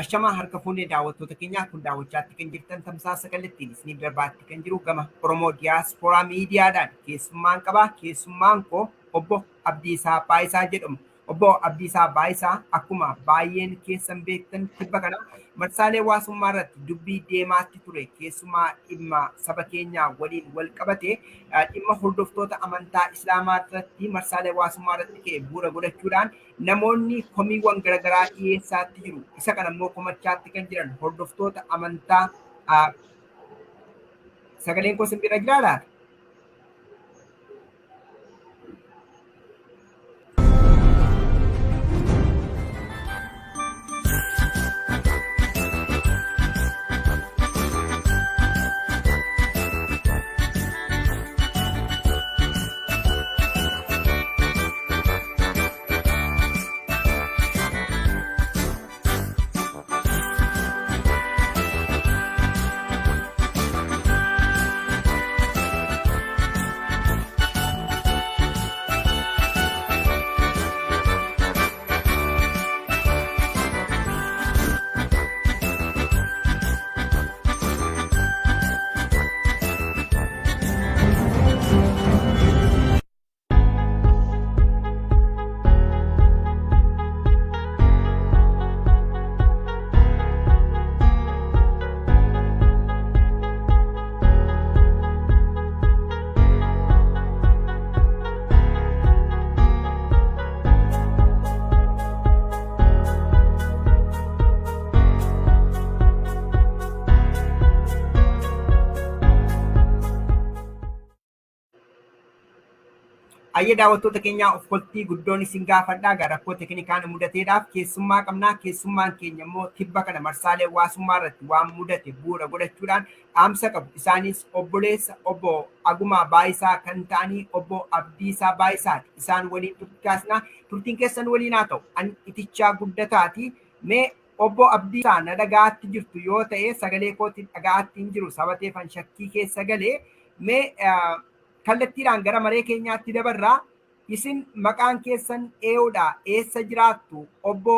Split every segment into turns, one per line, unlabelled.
Ashamaa harka fuunee daawwattoota keenyaa, kun daawwachaatti kan jirtan tamsaasa kallattiin isiniif darbaatti kan jiru gama Oromoo Diyaaspooraa Miidiyaadhaan. Keessummaan qabaa. Keessummaan koo Obbo Abdiisaa Baayisaa jedhamu. Obbo Abdiisaa Baayisaa, akkuma baay'een keessan beektan, tibba kana marsaalee hawaasummaa irratti dubbii deemaatti ture, keessumaa dhimma saba keenyaa waliin wal qabate, dhimma hordoftoota amantaa Islaamaa irratti marsaalee hawaasummaa irratti ka'e bu'uura godhachuudhaan namoonni komiiwwan garaagaraa dhiyeessaatti jiru. Isa kana immoo komachaatti kan jiran hordoftoota amantaa. Sagaleen koo simbira jiraa laata? Ayyee, daawwattoota keenyaa, of koltii guddoon isin gaafadhaa. Gara rakkoo teknikaan mudateedhaaf keessummaa qabnaa. Keessummaan keenya immoo tibba kana marsaalee hawaasummaa irratti waan mudate bu'uura godhachuudhaan dhaamsa qabu. Isaanis obboleessa Obbo Agumaa Baayisaa kan ta'anii Obbo Abdiisaa Baayisaati. Isaan waliin turtii taasisnaa. Turtiin keessan waliin haa ta'u. An Itichaa Guddataati. Mee Obbo Abdiisaa, na dhaga'aatti jirtu yoo ta'e, sagalee kootiin dhaga'aatti hin jiru sabateefan shakkii keessa galee, mee kallattiidhaan gara maree keenyaatti dabarraa. Isin maqaan keessan eenyudha? Eessa jiraattu? Obbo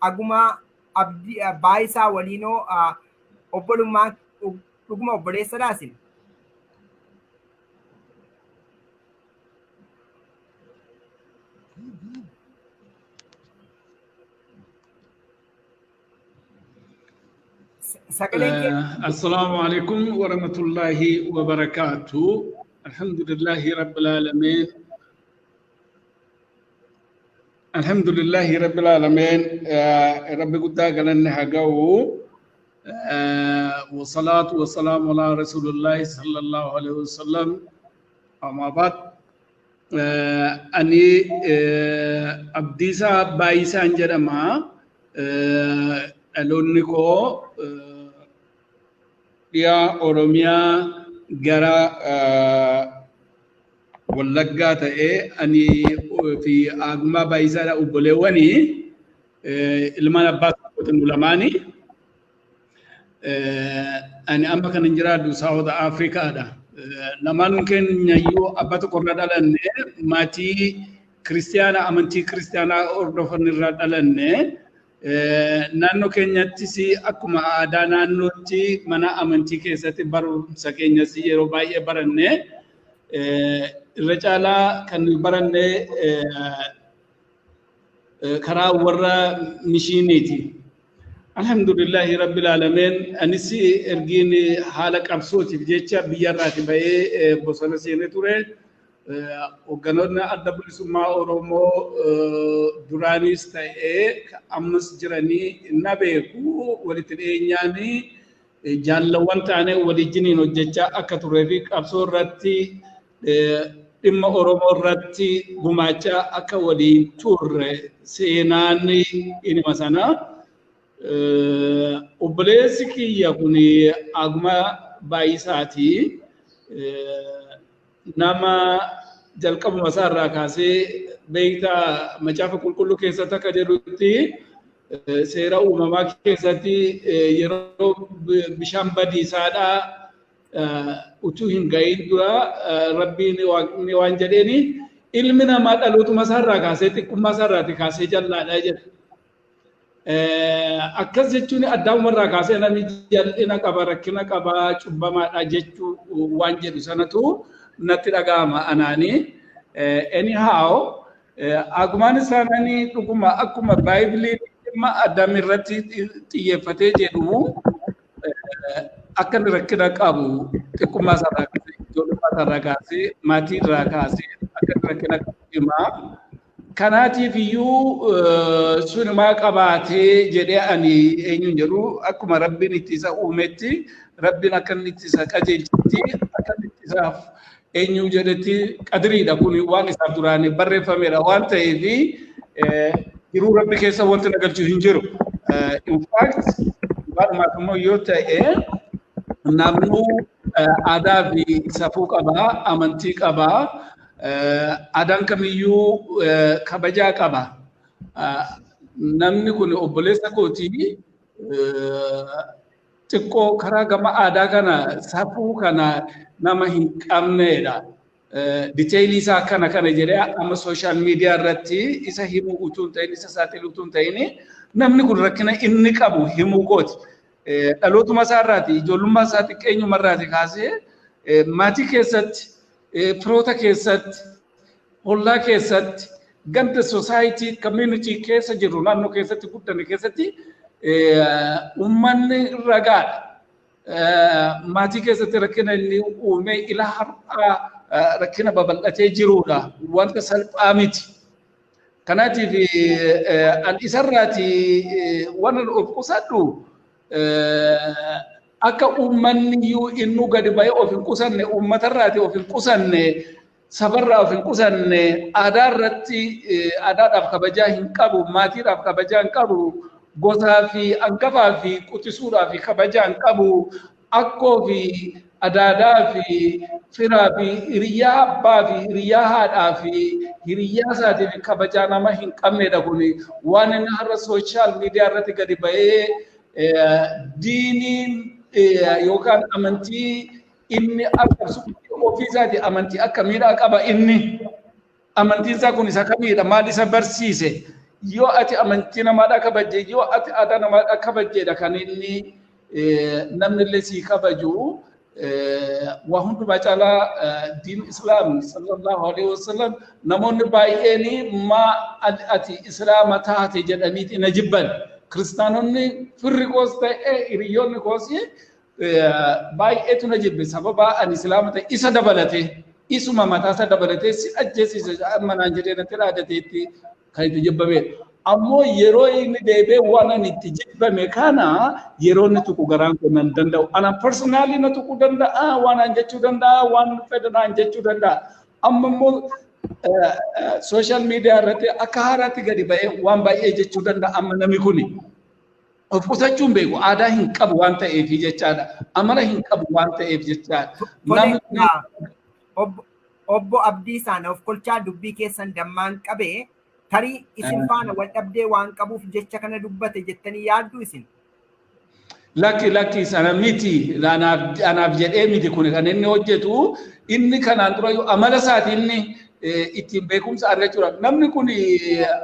Agumaa Abdii Baayisaa waliinoo obbolummaa dhuguma obboleessadhaa isin? Sagaleen kee
السلام عليكم ورحمة الله وبركاته. الحمد لله رب العالمين. الحمد لله رب العالمين. ربي قد قالنا هجو، والصلاة والسلام على رسول الله صلى الله عليه وسلم. أما بعد، أني Abdiisaa Baayisaan jedhama. Dhaloonni koo dhiyaa Oromiyaa gara Wallaggaa ta'ee, ani fi Agumaa Baayisaadha obboleewwanii, ilmaan abbaa tokkooti nu lamaanii. Ani amma kan hin jiraadhu South Africaadha. Lamaanuun keenya iyyuu abbaa tokko irraa dhalanne, maatii kiristiyaana amantii kiristiyaanaa hordofan irraa dhalanne. Naannoo keenyattis akkuma aadaa naannootti mana amantii keessatti barumsa keenyas yeroo baay'ee baranne. Irra caalaa kan nuyi baranne karaa warra mishiiniiti. Alhamdulillahi rabbil aalamiin, anis ergiin haala qabsootiif jecha biyyarraati bahee bosona seenee ture. Hoogganoonni Adda Bilisummaa Oromoo duraanis ta'ee ammas jiranii na beeku. Walitti dhiyeenyaan jaallawwan taanee waliijjiniin hojjechaa akka turee fi qabsoo irratti, dhimma Oromoo irratti gumaachaa akka waliin turre seenaan inima sana. Obboleessi kiyya kun Aguma Baay'isaati. Nama jalqabuma isaa irraa kaasee, beektaa, Macaafa Qulqulluu keessatti akka jedhutti, Seera Uumamaa keessatti, yeroo bishaan badiisaadhaa utuu hin gahin dura, Rabbiin, Waaqni waan jedheeni, ilmi namaa dhalootuma isaa irraa kaasee, xiqqummaa isaa irraati kaasee jallaadha jedha. Akkas jechuun Addaamuma irraa kaasee namni jal'ina qaba, rakkina qaba, cubbamaadha jechuu waan jedhu sanatu natti dhaga'ama anaani. Anyhow, Agumaan isaanii dhuguma akkuma Baayibiliin dhimma Addaam irratti xiyyeeffatee jedhu, akka inni rakkina qabu xiqqummaa isaarraa kaasee, ijoollummaa isaarraa kaasee, maatii irraa kaasee akka inni rakkina qabu himaa. Kanaatiif iyyuu sunumaa qabaatee jedhee ani eenyuun jedhu, akkuma Rabbiin itti isa uumetti, Rabbiin akka inni itti isa qajeelchetti, akka inni itti isaaf eenyu jedhetti, qadiriidha kun, waan isaaf duraan barreeffamedha waan ta'eef, jiruu Rabbi keessa wanti na galchu hin jiru. In fact, waanumaaf immoo yoo ta'e, namnu aadaa fi safuu qabaa, amantii qabaa, aadaan kamiyyuu kabajaa qaba. Namni kun obboleessa kootii, xiqqoo karaa gama aadaa kana, safuu kana nama hin qabnedha. Detailii isaa kana kana jedhee amma social media irratti isa himuu utuu hin ta'in, isa saaxiluu utuu hin ta'in, namni kun rakkina inni qabu himuu kooti. Dhalootuma isaa irraati, ijoollummaa isaa xiqqeenyuma irraati kaasee, maatii keessatti, firoota keessatti, ollaa keessatti, ganda, society, community keessa jiru, naannoo keessatti guddanne keessatti uummanni ragaadha. Maatii keessatti rakkina inni uume ila har'aa rakkina babal'atee jirudha. Wanta salphaa miti. Kanaatiif an isarraati waan of qusadhu, akka uummanni iyyuu innuu gadi ba'ee of hin qusanne, uummatarraati of hin qusanne, sabarraa of hin qusanne, aadaa irratti aadaadhaaf kabajaa hin qabu, maatiidhaaf kabajaa hin qabu, gosaa fi hangafaa fi quxisuudhaaf kabajaa hin qabu, akkoo fi adaadaa fi firaa fi hiriyaa abbaa fi hiriyaa haadhaa fi hiriyaa isaatiif kabajaa nama hin qabnedha. Kuni waan inni har'a social media irratti gadi ba'ee diiniin yookaan amantii inni arrabsu, ofii isaati amantii akkamiidhaa qaba inni? Amantiin isaa kun isa kamiidha? Maal isa barsiise? Yoo ati amantii namaadhaa kabajje, yoo ati aadaa namaadhaa kabajjeedha kan inni namni illee sii kabaju. Waa hundumaa caalaa diin Islaam sallallahu alaihi wasallam, namoonni baay'een maa ati Islaama taate jedhaniiti na jibban. Kiristaanonni firri koos ta'e hiriyoonni koos baay'eetu na jibbe sababa ani Islaama ta'e. Isa dabalate, isuma mataa isa dabalatee, si ajjeesise amma naan jedhee natti dhaadateetti kan itti jibbamedha. Ammoo yeroo inni deebi'ee waan ani itti jibbame kana yeroo inni tuqu garaan kun nan danda'u. Ana personally na tuquu danda'a, waan an jechuu danda'a, waan fedha naan jechuu danda'a. Amma immoo social media irratti akka haaraatti gadi ba'ee waan baay'ee jechuu danda'a amma namni kuni. Of qusachuun beeku, aadaa hin qabu waan ta'eef jechaadha. Amala hin qabu waan ta'eef jechaadha.
Namni Obbo Abdiisaan, of kolchaa, dubbii keessan dammaan qabee, tarii isin faana wal dhabdee waan qabuuf jecha kana dubbate jettanii yaaddu isin?
Lakki, lakki, sana miti. Anaaf jedhee miti kun kan inni hojjetu. Inni kanaan dura amala isaati inni ittiin beekumsa argachuudha. Namni kun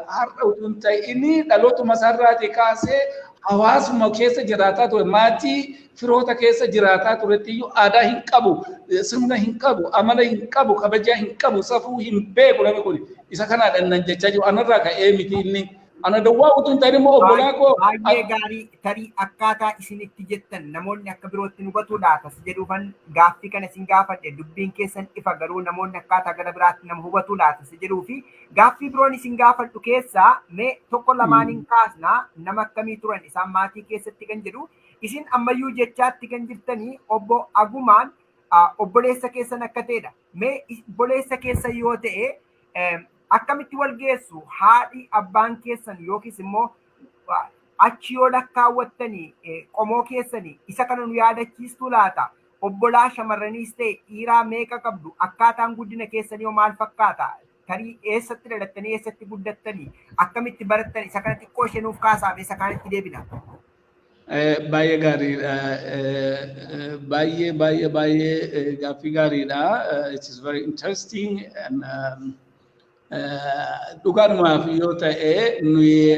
har'a utuu hin ta'in dhalootuma isaarraatii kaasee hawaasuma keessa jiraataa ture, maatii firoota keessa jiraataa turetti iyyuu aadaa hin qabu, sirna hin qabu, amala hin qabu, kabajaa hin qabu, safuu hin beeku namni kun. Isa kanaadha nan jechaa jiru. Anarraa ka'ee miti inni. Ana dawwaa utuu hin ta'in immoo obbolaa koo.
Baay'ee gaarii. Tarii akkaataa isinitti jettan namoonni akka birootti nu hubatu laata si jedhuufan gaaffii kana isin gaafadhe. Dubbiin keessan ifa, garuu namoonni akkaataa gara biraatti nama hubatu laata si jedhuu fi gaaffii biroon isin gaafadhu keessaa mee tokko lamaaniin kaasnaa. Nama akkamii turan isaan maatii keessatti kan jedhu, isin ammayyuu jechaatti kan jirtanii obbo Agumaan obboleessa keessan akka ta'edha. Mee obboleessa keessan yoo ta'e akkamitti wal geessu? Haadhi abbaan keessan yookiis immoo achi yoo lakkaawwattanii qomoo keessanii isa kana nu yaadachiistuu laata? Obbolaa shamarraniis ta'e dhiiraa meeqa qabdu? Akkaataan guddina keessanii hoo maal fakkaata? Tarii eessatti dhalattanii, eessatti guddattanii, akkamitti barattan? Isa kana xiqqoo ishee nuuf kaasaa, isa kaanitti deebina.
Baay'ee gaariidha. Baay'ee baay'ee baay'ee gaaffii gaariidha. It is very interesting and dhugaadhumaaf yoo ta'e nuyi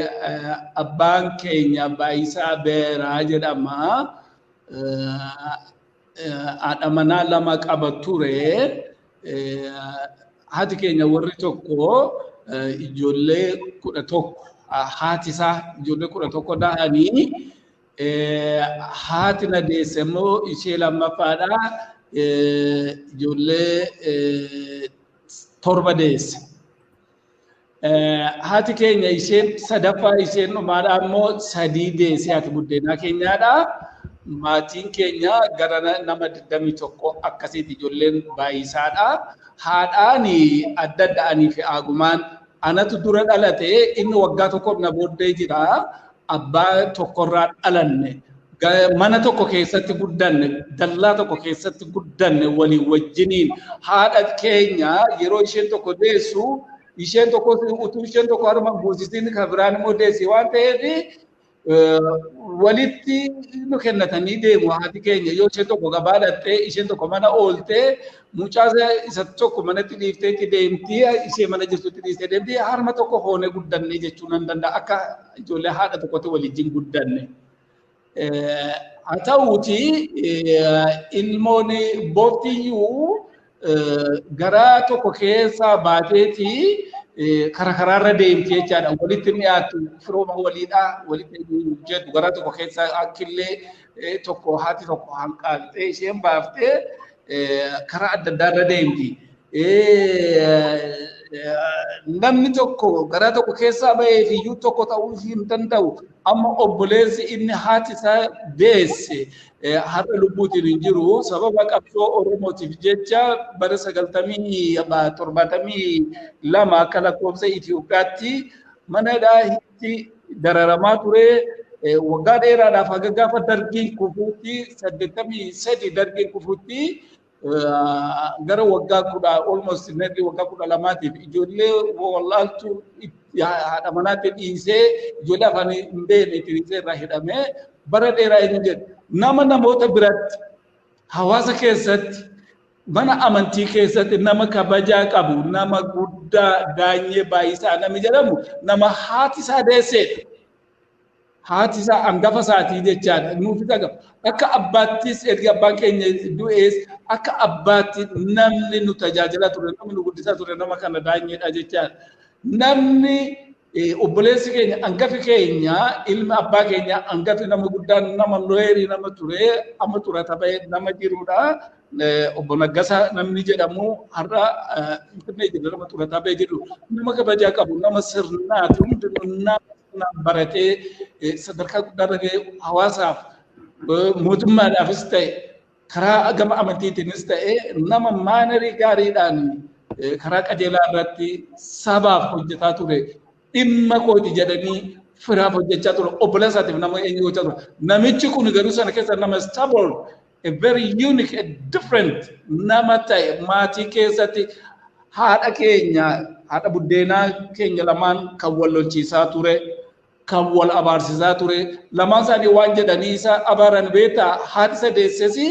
abbaan keenya Baayisaa Beeraa jedhama. Haadha manaa lama qaba ture. Haati keenya warri tokko ijoollee 11, haati isaa ijoollee 11 da'anii, haati na deesse immoo ishee lammaffaadha, ijoollee 7 deesse. Haati keenya isheen sadaffaa, isheen dhumaadha immoo sadii deesse, haati buddeenaa keenyaadha. Maatiin keenya gara nama 21 akkasiiti, ijoolleen baay'isaadha. Haadhaan adda adda'anii fi Aagumaan anatu dura dhalate, inni waggaa tokko na booddee jira. Abbaa tokkorraa dhalanne. Mana tokko keessatti guddanne, dallaa tokko keessatti guddanne walii wajjiniin. Haadha keenya yeroo isheen tokko deessu, isheen tokko utuu isheen tokko harma buusisiin kan biraan immoo deessi waan ta'eef walitti nu kennatanii deemu. Haati keenya yoo isheen tokko gabaa dhattee, isheen tokko mana ooltee, mucaa isa tokko manatti dhiifteetti deemti, ishee mana jirtutti dhiiftee deemti. Harma tokko hoonee guddanne jechuu nan danda'a, akka ijoollee haadha tokkotti waliin guddanne. Haa ta'uuti ilmoon booftiyyuu garaa tokko keessaa baateeti kara karaarra deemti jechaadha. Walitti dhiyaattu, firooma waliidha walitti jedhu. Garaa tokko keessa akkillee tokko haati tokko hanqaaqxee isheen baaftee karaa adda addaarra deemti. Namni tokko garaa tokko keessaa bahee iyyuu tokko ta'uu hin danda'u. Amma obboleessi inni haati isaa deesse har'a lubbuutiin hin jiru. Sababa qabsoo Oromootiif jecha bara 972 akka lakkoofsa Itoophiyaatti mana hidhaatti dararamaa ture. Waggaa dheeraadhaaf haga gaafa dargiin kufuutti, 83 dargiin kufuutti, gara waggaa 10, almost nearly waggaa 12tiif ijoollee wallaaltuu haadha manaatti dhiisee, ijoollee afaan hin beekne itti dhiisee irraa hidhamee bara dheeraa inni jedhu. Nama namoota biratti, hawaasa keessatti, mana amantii keessatti nama kabajaa qabu, nama guddaa, Daanyee Baayisaa namni jedhamu nama haati isaa deesseedha. Haati isaa hangafa isaatii jechaadha. Nuufis qaba. Akka abbaattis, erga abbaan keenya du'ees, akka abbaatti namni nu tajaajilaa ture, namni nu guddisaa ture nama kana, Daanyeedha jechaadha. Namni obboleessi keenya hangafi keenya, ilmi abbaa keenya hangafi, nama guddaan, nama lawyerii nama ture, amma xurata ba'ee nama jirudha. Obbo Naggasaa namni jedhamu har'a Finfinnee jiru, nama xurataa ba'ee jiru, nama kabajaa qabu, nama sirnaati, hundinuu nama sirnaan baratee sadarkaa guddaa ga'ee hawaasaaf, mootummaadhaafis ta'e, karaa gama amantiitiinis ta'e, nama mannerii gaariidhaan karaa qajeelaa irratti sabaaf hojjetaa ture. Dhimma kooti jedhanii firaaf hojjechaa ture. Obboleessa isaatiif nama eenyu gochaa ture. Namichi kun garuu sana keessa nama stubborn, a very unique, a different nama ta'e. Maatii keessatti haadha keenya, haadha buddeenaa keenya lamaan kan wal lolchiisaa ture, kan wal abaarsisaa ture. Lamaan isaanii waan jedhanii isa abaaran beektaa? Haati isa deessesi,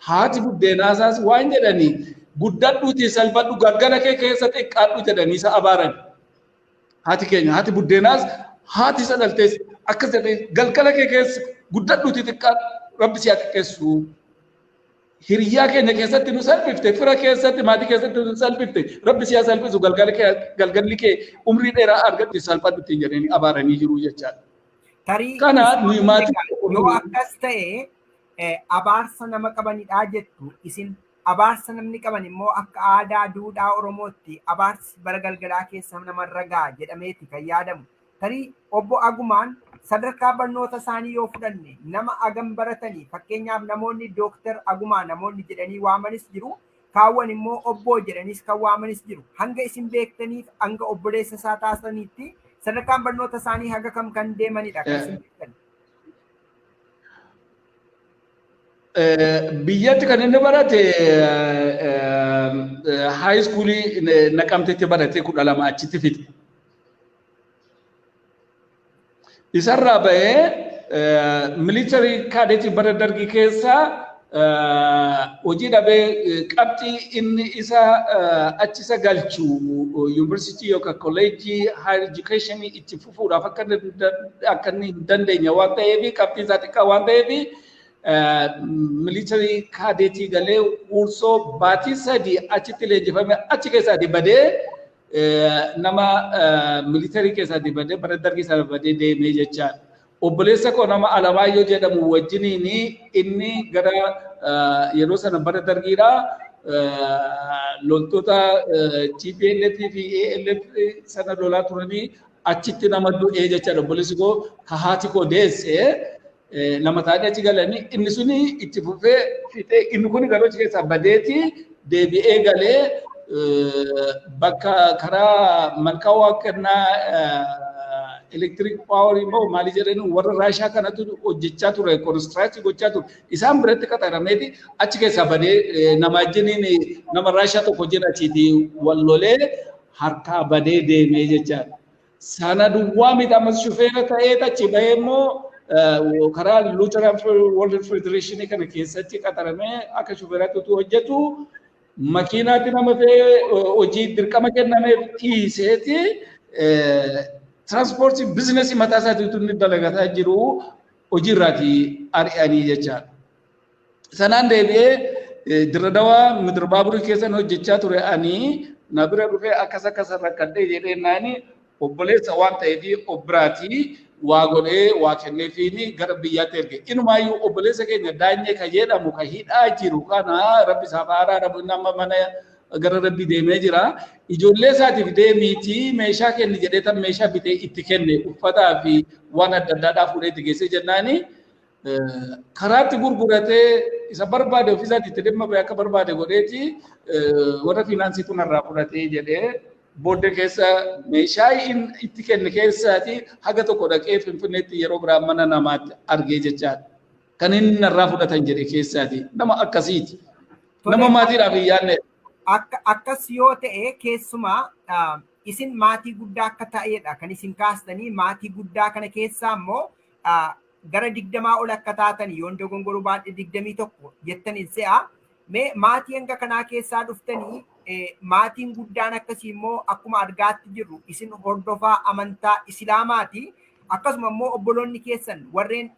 haati buddeenaa isaas waan jedhanii, "Guddadhuutii salphadhu, galgala kee keessa xiqqaadhu," jedhanii isa abaaran. Haati keenya, haati buddeenaas, haati isa dhaltees akkas jedhanii, "Galgala kee keessa guddadhuutii xiqqaadhu, rabbi si haa xiqqeessu." Hiriyaa keenya keessatti nu salphifte, fira keessatti, maatii keessatti nu salphifte, rabbi siyaa salphisu galgalli kee umrii dheeraa argatti salphadhu ittiin jedhanii abaaranii jiru jechaadha.
Tarii
Kana nuyi maatii
yoo akkas ta'e abaarsa nama qabanidha jettu isin abaarsa namni qaban immoo akka aadaa duudhaa Oromootti abaarsi bara galgalaa keessa namarra ga'a jedhameeti kan yaadamu. Tarii obbo Agumaan sadarkaa barnoota isaanii yoo fudhanne nama agam baratanii fakkeenyaaf namoonni Dooktar Agumaa namoonni jedhanii waamanis jiru. Kaawwan immoo obboo jedhaniis kan waamanis jiru. Hanga isin beektaniif hanga obboleessa isaa taasisaniitti sadarkaan barnoota isaanii haga kam kan deemanidha kan isin beektan.
Biyyatti kan inni barate high schoolii Naqamteetti barate 12 achitti fixe. Isarraa ba'ee military cadet bara dargii keessa hojii dhabee qabxii inni isa achi isa galchu yuunivarsiitii yookaan kolleejjii higher education itti fufuudhaaf akka inni hin dandeenye waan ta'eef qabxii isaa xiqqaa waan ta'eef military cadetii galee Huursoo baatii 3 achitti leenjifame achi keessaatii badee nama military keessaatii badee bara dargii sana badee deemee jechaadha. Obboleessa koo nama Alamaayyoo jedhamu wajjiniin inni gara yeroo sana bara dargiidha loltoota TPLF fi ALF sana lolaa turanii achitti nama du'ee jechaadha. Obboleessi koo ka haati koo deesse nama taa'anii achi galanii inni suni itti fufee fixee inni kun garuu achi keessaa badeeti deebi'ee galee bakka karaa malkaa waaqannaa electric power immoo maali jedhanii warra Raashaa kanatu hojjechaa ture construction gochaa ture isaan biratti qaxarameeti achi keessaa badee nama wajjiniin nama Raashaa tokko wajjin achiiti wal lolee harkaa badee deemee jechaadha. Sana duwwaa miti ammas shufeera ta'ee achi bahee immoo karaa Lutheran World Federation kana keessatti qaxaramee akka shufeeraatti utuu hojjetu makiinaatti nama fe'ee hojii dirqama kennameef dhiiseeti transportii bizinesii mataa isaatii utuu inni dalagataa jiru hojiirraatii ari'anii jechaadha. Sanaan deebi'ee Dirredawaa Midir Baaburii keessan hojjechaa ture ani na bira dhufee akkas akkas rakkadhee jedhee naani obboleessa waan ta'eef obbiraatii waa godhee waa kenneefiini gara biyyaatti erge. Inumaayyuu obboleessa keenya Daanyee ka jedhamu ka hidhaa jiru kana rabbi isaaf araaramu inni amma mana gara rabbi deemee jira. Ijoollee isaatiif deemiitii meeshaa kenni jedhee tan meeshaa bitee itti kenne uffataa fi waan adda addaadhaa fuudhee itti geessee jennaani karaatti gurguratee isa barbaade ofiisaatti itti dhimma ba'e akka barbaade godheeti warra fiinaansiitu narraa fudhatee jedhee booddee keessa meeshaa itti kenne keessaati haga tokko dhaqee Finfinneetti yeroo biraa mana namaatti argee jechaadha. Kan inni narraa fudhatan jedhe keessaati. Nama akkasiiti. Nama maatiidhaaf hin yaadne.
Akkas yoo ta'e keessumaa isin maatii guddaa akka ta'edha kan isin kaastanii maatii guddaa kana keessaa immoo gara 20 ol akka taatan yoon dogongoruu baadhee 21 jettaniin se'a. Mee maatii hanga kanaa keessaa dhuftanii maatiin guddaan akkasii immoo akkuma argaatti jirru isin hordofaa amantaa Islaamaati. Akkasuma immoo obboloonni keessan warreen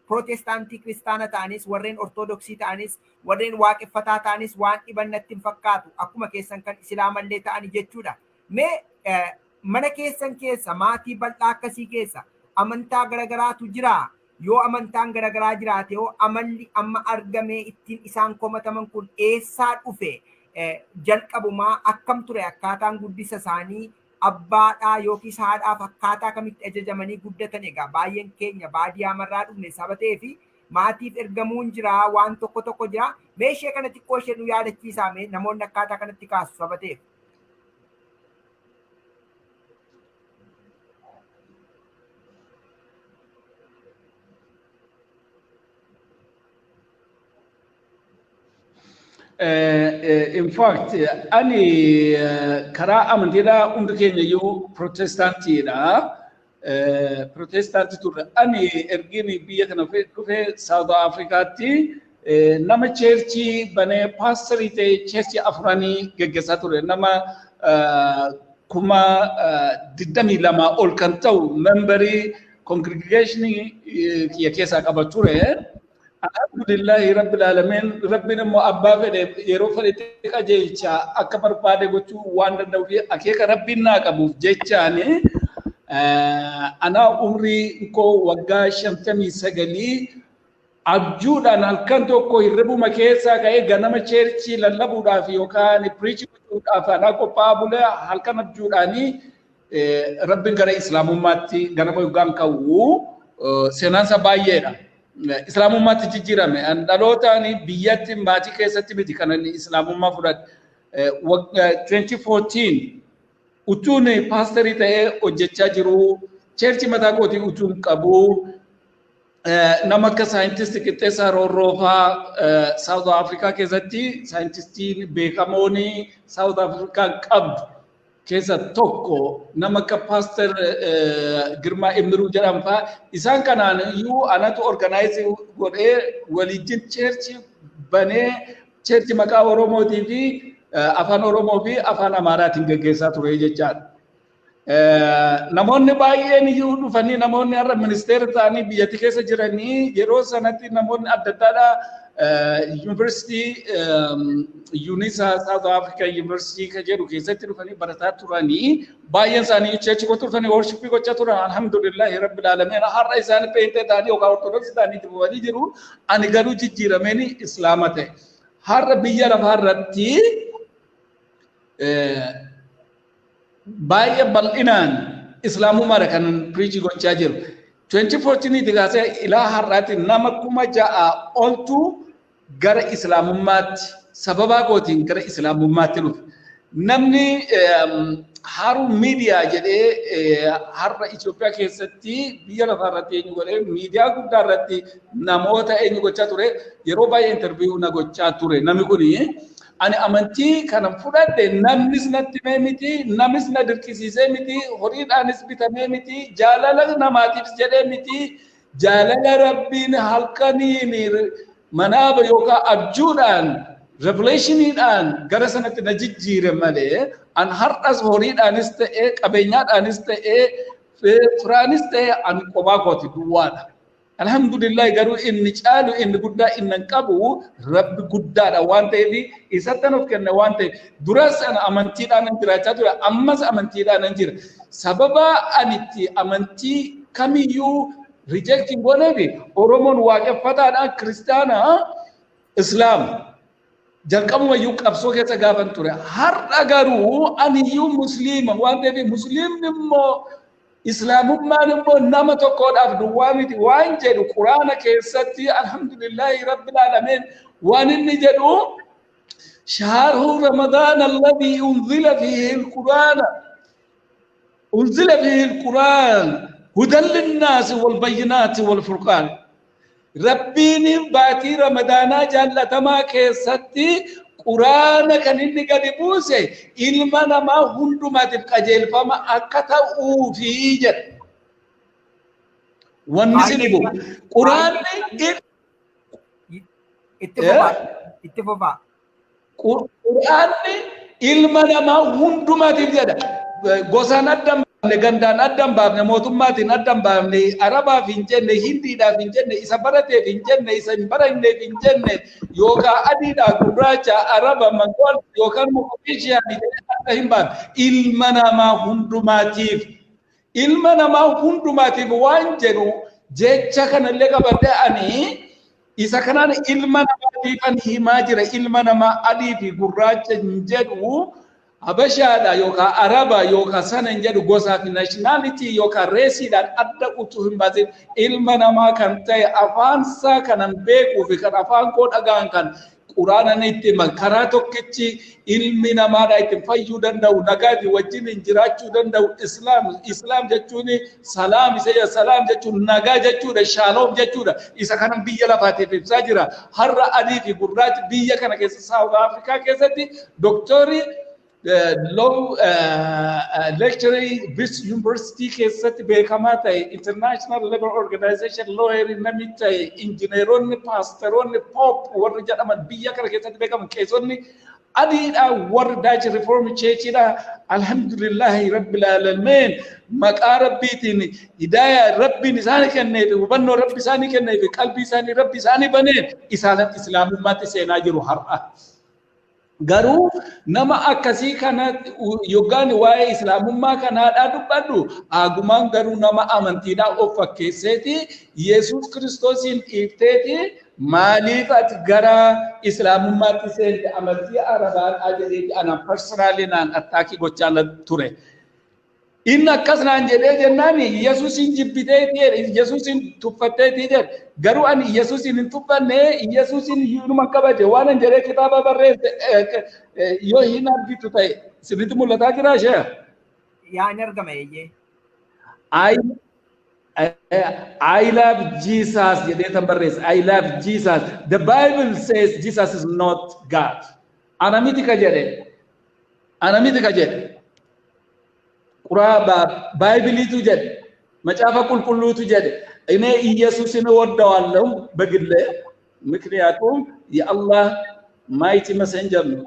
Protestaantii kiristaana ta'anis warreen Ortodoksii ta'anis warreen waaqeffataa ta'anis waan dhiban natti hin fakkaatu akkuma keessan kan Islaamallee ta'ani jechuudha. Mee mana keessan keessa maatii bal'aa akkasii keessa amantaa garagaraatu jiraa? Yoo amantaan garagaraa jiraate yoo amalli amma argamee ittiin isaan komataman kun eessaa dhufe? Jalqabumaa akkam ture akkaataan guddisa isaanii abbaadhaa yookiis haadhaaf akkaataa kamitti ajajamanii guddatan? Egaa baay'een keenya baadiyyaa marraa dhufne saba ta'ee fi maatiif ergamuun jira waan tokko tokko jira. Mee ishee kana xiqqoo ishee nu yaadachiisaa mee namoonni akkaataa kanatti kaasu saba ta'eef.
In fact, ani karaa amantiidhaa hundi keenya iyyuu Protestaantiidha. Protestaantii turre. Ani ergiin biyya kana dhufee South Africaatti nama churchii banee paasterii ta'e churchii 4 geggeessaa ture. Nama 22,000 ol kan ta'u memberii congregationii kiyya keessaa qaba ture. Alhamdulillahi rabbil alamin, rabbiin immoo abbaa fedhe yeroo fedhetti qajeelcha, akka barbaade gochuu waan danda'uu fi akeeka rabbiin naa qabuuf jechaani ana umrii koo waggaa 59 abjuudhaan halkan tokko hirribuma keessaa ka'ee ganama church lallabuudhaaf yookaan preach gochuudhaaf anaa qophaa'aa bulee halkan abjuudhaanii rabbiin gara islaamummaatti ganama yookaan ka'u seenaansa baay'eedha. Islaamummaatti jijjiirame. Dhalootaan biyyatti maatii keessatti miti kan inni islaamummaa fudhate. 2014 utuun paasterii ta'ee hojjechaa jiru, church mataa kootii utuun qabu, nama akka saayintistii Qixxeessaa Roorroofaa, South Africa keessatti saayintistiin beekamoon South Africa qabdu keessa tokko, nama akka paaster Girmaa Imiruu jedhamu fa'aa, isaan kanaan iyyuu anatu organize godhee waliijin church banee church maqaa Oromootii fi afaan Oromoo fi afaan Amaaraatiin gaggeessaa ture jechaadha. Namoonni baay'een iyyuu dhufanii, namoonni har'a ministeera ta'anii biyyatti keessa jiranii, yeroo sanatti namoonni adda addaadha yuunivarsiitii UNISA, South Africa University kan jedhu keessatti dhufanii barataa turanii, baay'een isaanii church gochuu dhufanii worship gochaa turan. Alhamdulillahi rabbil alamin, har'a isaanii peentee ta'anii yookaan ortodoksii ta'anii itti fufanii jiru. Ani garuu jijjiirameen islaama ta'e. Har'a biyya lafaa irratti baay'ee bal'inaan islaamummaadha kan preach gochaa jiru. 2014 kaasee ilaa har'aatti nama 6,000 oltu gara islaamummaatti sababaa kootiin gara islaamummaatti dhufe. Namni Haruun Miidiyaa jedhee har'a Itoophiyaa keessatti biyya lafaa irratti eenyu godhee miidiyaa guddaa irratti namoota eenyu gochaa ture, yeroo baay'ee interview na gochaa ture. Namni kuni, ani amantii kana fudhadhe namnis natti himee miti, namis na dirqisiisee miti, horiidhaanis bitamee miti, jaalala namaatiif jedhee miti, jaalala rabbiin halkaniin manaaba yookaan abjuudhaan revelationiidhaan gara sanatti na jijjiire malee an har'as horiidhaanis ta'ee, qabeenyaadhaanis ta'ee, firaanis ta'ee an kophaa kooti duwwaadha. Alhamdulillah, garuu inni caalu, inni guddaa inni hin qabu rabbi guddaadha waan ta'eef, isatti of kenne waan ta'eef, duras ana amantiidhaan hin jiraachaa ture, ammas amantiidhaan hin jira. Sababa ani itti amantii kamiyyuu reject hin gooneef, Oromoon waaqeffataadhaan kiristaana islaama. Jalqabumayyuu qabsoo keessa gaafan ture. Har'a garuu aniyyuu musliima waan ta'eef, musliimni immoo islaamummaan immoo nama tokkodhaaf duwwaa miti waan jedhu quraana keessatti, alhamdulillahi rabbil alamin, waan inni jedhu: شهر رمضان الذي أنزل فيه القرآن هدى للناس والبينات والفرقان. Rabbiin baatii ramadaanaa jaallatamaa keessatti quraana kan inni gadi buuse ilma namaa hundumaatiif qajeelfama akka ta'uufi jedha. Wanni si dhibu quraanni
Itti fufaa. Itti fufaa.
Quraanni ilma namaa hundumaatiif jedha. Gosaan adda hin baafne, gandaan adda hin baafne, mootummaatiin adda hin baafne, Arabaaf hin jenne, Hindiidhaaf hin jenne, isa barateef hin jenne, isa hin baranneef hin jenne, yookaan adiidhaa, gurraacha, Araba, Mangool yookaan Moqotishiyaa adda hin baafne. Ilma namaa hundumaatiif. Ilma namaa hundumaatiif waan jedhu jecha kanallee qabadhe, ani isa kanaan ilma namaatiifan himaa jira. Ilma namaa adii fi gurraacha hin jedhu, Habashaadha yookaan Araba yookaan sana hin jedhu, gosaa fi nationality yookaan raceiidhaan adda utuu hin baasin ilma namaa kan ta'e, afaansaa kanan beekuu fi kan afaan koo dhagaan kan quraana itti himan, karaa tokkichi ilmi namaadha ittiin fayyuu danda'u, nagaati wajjin hin jiraachuu danda'u islaam. Islaam jechuun salaam isa, salaam jechuun nagaa jechuudha, shaaloom jechuudha. Isa kanan biyya lafaatiif ibsaa jira. Har'a adii fi gurraachi biyya kana keessa, South Africa keessatti doktorri law lecturer Wits University keessatti beekamaa ta'e, International Labour Organization lawyer namni ta'e, injineeronni, paasteroonni, pope warri jedhaman biyya kana keessatti beekaman, qeesonni Adiidha warri Dutch Reform Churchidha. Alhamdulillahi rabbil alamin. Maqaa Rabbiitiin hidaayaa Rabbiin isaanii kenneef, hubannoo Rabbi isaanii kenneef, qalbii isaanii Rabbi isaanii baneen isaan Islaamummaatti seenaa jiru har'a. Garuu nama akkasii kana yookaan waa'ee Islaamummaa kanaadhaa dubbadhu, agumaan garuu nama amantiidhaa of fakkeesseeti, Yesuus Kiristoosiin dhiifteeti maaliif ati gara Islaamummaatti seente, amantii Arabaadhaa jedheeti anaan personally naan attack gochaa ture. Inni akkas naan jedhee jennaan, Yesuusin jibbiteeti jedhe, Yesuusin tuffatteeti jedhe. Garuu ani Yesuusin hin tuffanne, Yesuusin hinuma kabaje. Waan an jedhee kitaaba barreesse yoo hin argitu ta'e, sirriitti mul'ataa jira ishee?
Yaa, ni argama, eeyyee.
I love Jesus jedhee tan barreesse. I love Jesus. The Bible says Jesus is not God. Ana miti ka jedhe. Ana miti ka jedhe. Quraa Baaybiliitu jedhe. Macaafa qulqulluutu jedhe. እኔ ኢየሱስን እወደዋለሁ በግሌ፣ ምክንያቱም የአላህ mighty messenger ነው።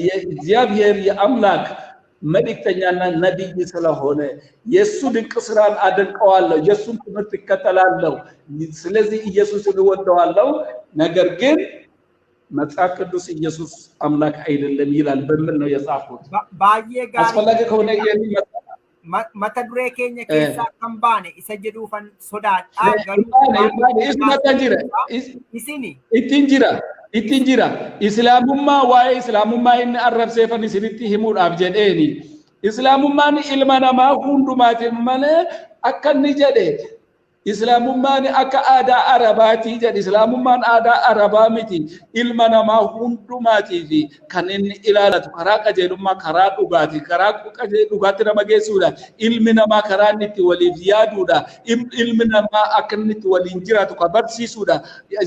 የእግዚአብሔር የአምላክ መልእክተኛና ነቢይ ስለሆነ የእሱ ድንቅ ስራን አደንቀዋለሁ፣ የእሱን ትምህርት እከተላለሁ። ስለዚህ ኢየሱስን እወደዋለሁ። ነገር ግን መጽሐፍ ቅዱስ ኢየሱስ አምላክ አይደለም ይላል በሚል ነው የጻፍኩት።
Baay'ee gaarii.
አስፈላጊ ከሆነ ይህን
Mata duree keenya keessaa kan baane isa jedhuufan sodaadha. Garuu
Isumatti jira.
Isini
Ittiin jira. Ittiin jira. Islaamummaa, waa'ee Islaamummaa inni arrabseefan isinitti himuudhaaf jedheeni. Islaamummaan ilma namaa hundumaatiin malee akka inni jedhe Islaamummaan akka aadaa Arabaatii jedhe. Islaamummaan aadaa Arabaa miti. Ilma namaa hundumaatiif kan inni ilaalatu karaa qajeelummaa, karaa dhugaati. Karaa dhugaatti nama geessuudha. Ilmi namaa karaa inni itti waliif yaaduudha. Ilmi namaa akka inni itti waliin jiraatu ka barsiisuudha.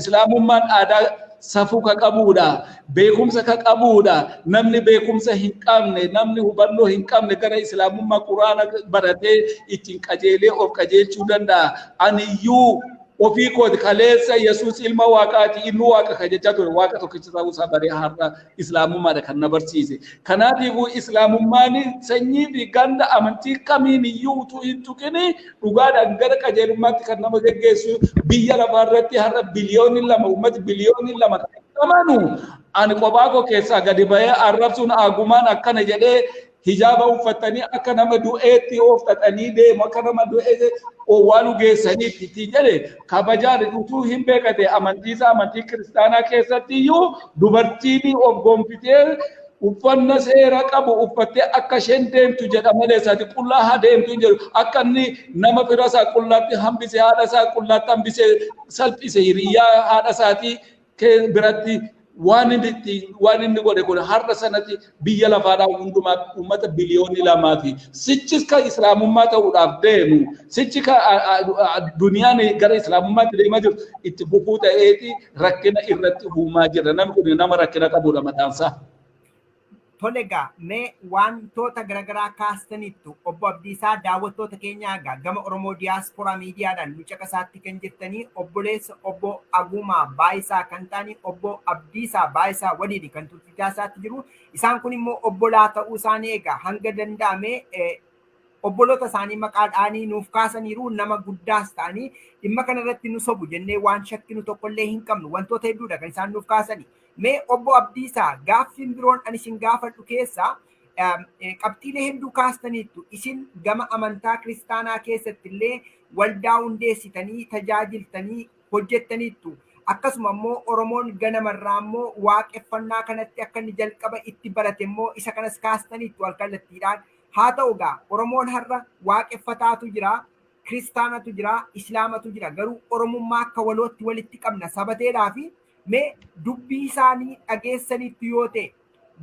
Islaamummaan aadaa safuu ka qabuudha. Beekumsa ka qabuudha. Namni beekumsa hin qabne, namni hubannoo hin qabne gara Islaamummaa Quraana baratee ittiin qajeelee of qajeelchuu danda'a. Aniyyuu ofii kooti kaleessa Yesuus ilma Waaqaati, inni Waaqa ka jechaa ture, Waaqa tokkicha ta'uu isaa baree har'a Islaamummaadha kan na barsiise. Kanaatiifuu Islaamummaan sanyii fi ganda amantii kamiin iyyuu utuu hin tuqini dhugaadhaan gara qajeelummaatti kan nama geggeessu. Biyya lafaa irratti har'a 2 biliyoona, uummati 2 biliyoona kan amanu, ani kophaa koo keessaa gadi bahee arrabsuun agumaan akkana jedhee, hijaaba uffatanii akka nama du'eetti of xaxanii deemu, akka nama du'ee owwaaluu geessaniitti ittiin jedhe. Kabajaan utuu hin beekate amantii isaa, amantii Kiristaanaa keessatti iyyuu dubartiin of gonfitee uffanna seera qabu uffattee akka isheen deemtu jedha malee isaati qullaa haa deemtu hin jedhu. Akka inni nama fira isaa qullaatti hambise, haadha isaa qullaatti hambise, salphise, hiriyyaa haadha isaatii biratti waan inni godhe kun har'a sanatti biyya lafaadhaa hundumaa uummata 2 biliyoonii. Sichis kan Islaamummaa ta'uudhaaf deemu, sichi kan duniyaan gara Islaamummaatti deemaa jiru itti fufuu ta'eeti rakkina irratti uumaa jira. Namni kun nama rakkina qabudha mataansaa.
Tole egaa, mee wantoota garaagaraa kaastaniittu, obbo Abdiisaa. Daawwattoota keenyaa egaa gama Oromoo Diyaasporaa Miidiyaadhaan nu caqasaatti kan jirtanii, obboleessa obbo Agumaa Baayisaa kan ta'anii obbo Abdiisaa Baayisaa waliin kan turtiisaatti jiru. Isaan kun immoo obbolaa ta'uu isaanii egaa hanga danda'ame obboloota isaanii maqaa dhaanii nuuf kaasaniiru. Nama guddaas ta'anii dhimma kanarratti nu sobu jennee waan shakkinu tokkollee hin qabnu. Wantoota hedduudha kan isaan nuuf kaasanii. Mee obbo Abdiisaa, gaaffiin biroon ani isin gaafadhu keessaa qabxiilee hedduu kaastaniittu. Isin gama amantaa Kiristaanaa keessatti illee waldaa hundeessitanii tajaajiltanii hojjettaniittu. Akkasuma immoo Oromoon ganamarraa immoo waaqeffannaa kanatti akka inni jalqaba itti barate immoo isa kanas kaastaniittu alkallattiidhaan. Haa ta'u egaa, Oromoon har'a waaqeffataatu jira, Kiristaanatu jira, Islaamatu jira. Garuu Oromummaa akka walootti walitti qabna sabateedhaa fi mee dubbii isaanii dhageessanitti yoo ta'e,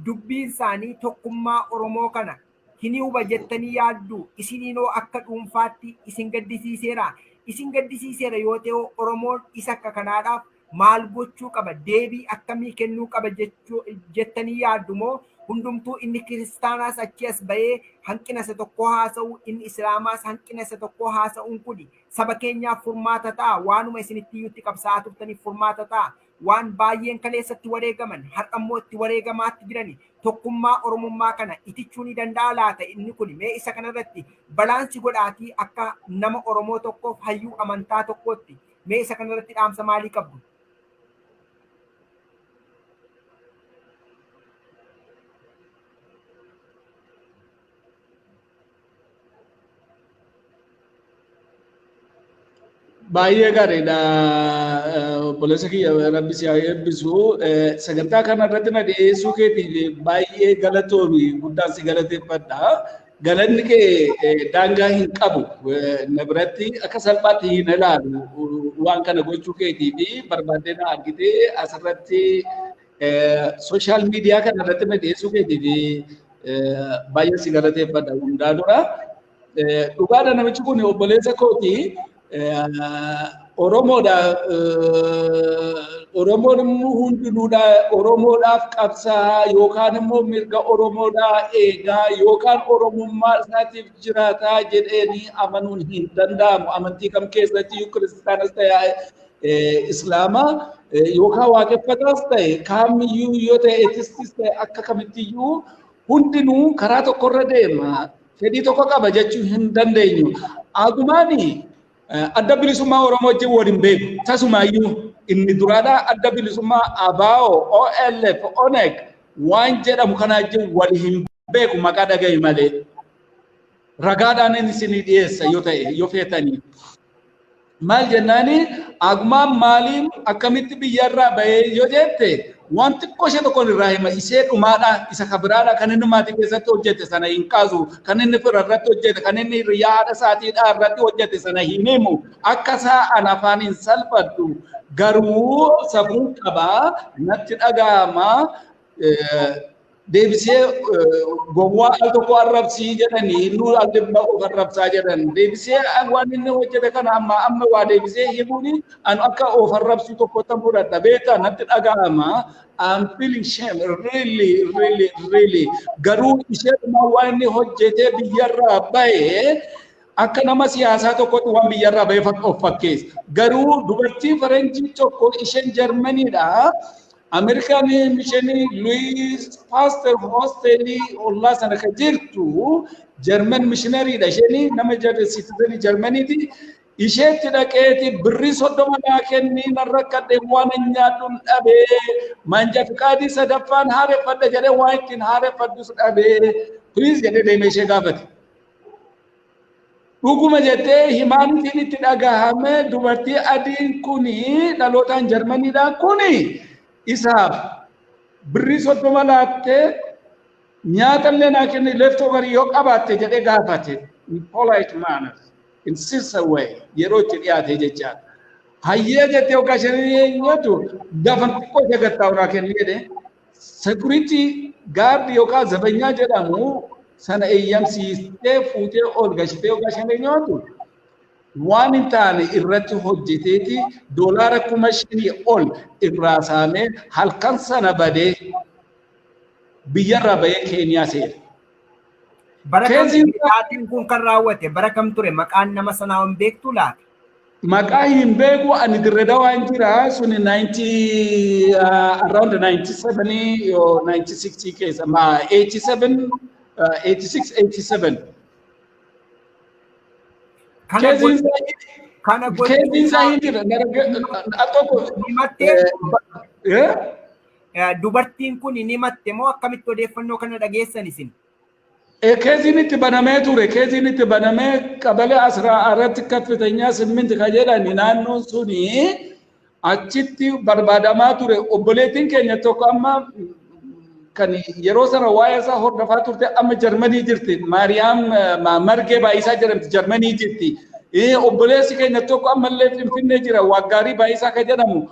dubbiin isaanii tokkummaa Oromoo kana hin huba jettanii yaaddu? Isiniinoo akka dhuunfaatti isin gaddisiiseera? Isin gaddisiiseera yoo ta'e, Oromoon isa akka kanaadhaaf maal gochuu qaba? Deebii akkamii kennuu qaba jettanii yaaddu? Moo hundumtuu inni Kiristaanaas achi as bahee hanqina isa tokkoo haasa'u, inni Islaamaas hanqina isa tokkoo haasa'uun kun saba keenyaaf furmaata ta'a? Waanuma isinitti iyyuutti qabsaa'aa turtaniif furmaata ta'a? Waan baay'een kaleessatti wareegaman har'a immoo itti wareegamaatti jirani tokkummaa Oromummaa kana itichuu ni danda'a laata inni kun? Mee isa kanarratti balance godhaatii akka nama Oromoo tokkoof, hayyuu amantaa tokkootti, mee isa kanarratti dhaamsa maalii qabdu?
Baay'ee gaariidha. Obboleessa kiyya, Rabbi si haa eebbisu. Sagantaa kana irratti na dhiyeessuu keetiif baay'ee galatoomi, guddaan si galateeffadha. Galanni kee daangaa hin qabu. Na biratti akka salphaatti hin ilaalu. Waan kana gochuu keetii fi barbaaddee na argitee asirratti social media kana irratti na dhiyeessuu keetiif baay'ee si galateeffadha hundaa dura. Dhugaadha, namichi kun obboleessa kooti. Oromoodha. Oromoon immoo hundinuudha Oromoodhaaf qabsaa yookaan immoo mirga Oromoodhaa eegaa yookaan Oromummaa isaatiif jiraataa jedheenii amanuun hin danda'amu. Amantii kam keessatti, kiristaanas ta'e, Islaama yookaan waaqeffataas ta'e, kamiyyuu yoo ta'e, atheistis ta'e, akka kamittiyyuu hundinuu karaa tokkorra deema. Fedhii tokko qaba jechuu hin dandeenyu. Agumaani Adda Bilisummaa Oromoo wajjin waliin beeku. Tasumaayyuu inni duraadhaa Adda Bilisummaa, ABO, OLF, ONEG waan jedhamu kana wajjin wal hin beeku, maqaa dhagahi malee. Ragaadhaan inni isinii dhiyeessa yoo ta'e, yoo feetanii. Maal jennaani, agumaan maaliin akkamitti biyyarraa bahee yoo jette, waan xiqqoo ishee tokkoon irraa hima. Ishee dhumaadha, isa kabiraadha. Kan inni maatii keessatti hojjete sana hin kaasu, kan inni fira irratti hojjete, kan inni hiriyaa haadha isaatiidha irratti hojjete sana hin himu. Akka isaa an afaan hin salphadhu, garuu safuu qabaa, natti dhaga'ama. Deebisee gowwaa al tokko arrabsii jedhanii, nu al dhibba of arrabsaa jedhan. Deebisee waan inni hojjete kana amma amma waa deebisee himuuni an akka of arrabsuu tokkotti fudhadha, beektaa, natti dhaga'ama. I'm feeling shame, really, really, really. Garuu isheedhuma waan inni hojjetee biyyarraa bahee, akka nama siyaasaa tokkotti waan biyyarraa bahee of fakkeessa. Garuu dubartii faranjii tokko, isheen Jarmaniidha. Ameerikaan mishinii Louis Pasteur Hostelii ollaa sana kan jirtu Jarman mishinariidha. Isheen nama citizenii Jarmaniiti. Isheetti dhaqeeti birrii 30 naa kennii, nan rakkadhe, waan hin nyaadhuun dhabee, manja fiqaadii sadaffaan haareffadha jedhee, waan ittiin haareffadhus dhabee, please jedhee deemee ishee gaafate. Dhuguma jettee humanityn itti dhagahame, dubartii adiin kuni dhalootaan Jarmaniidha kuni isaaf birrii 30 laattee, nyaata illee naa kenni, leftoverii yoo qabaatte jedhee gaafate, in polite manner, in sincere way, yeroo itti dhiyaate jechaadha. Hayyee jettee waggaa shanii eenyutu gaafa xiqqoo ishee gattaa'u naa kenni jedhee, security guard yookaan zabanyaa jedhamu sana eeyyamsiistee fuutee ol gashitee waggaa shanii nyaatu waan hin taane irratti hojjeteeti doolaara 5,000 ol irraa saamee, halkan sana badee biyyarraa bahee Keeniyaa seene.
Bara kam taateen kun kan raawwate, bara kam ture? Maqaan nama sanaa hin beektu laata?
Maqaa hin beeku, ani Dirree Dawaa hin jira, suni 90 around 97 yoo 96 keessa, ma 87, 86, 87.
Kana
Keessiin isaa hin jira. Al tokko.
Himattee dubartiin kun ni himatte moo akkamitti odeeffannoo kana dhageessan isin?
Keessiin itti banamee ture. Keessiin itti banamee qabalee 14 kaffitanya simminti ka jedhani naannoon suni achitti barbaadamaa ture. Obboleettiin keenya tokko amma kan yeroo sana waa'ee isaa hordofaa turte amma Jarmanii jirti. Maariyaam Margee Baay'isaa jedhamti, Jarmanii jirti. Obboleessi keenya tokko ammallee Finfinnee jira. Waggaarii Baay'isaa kan jedhamu.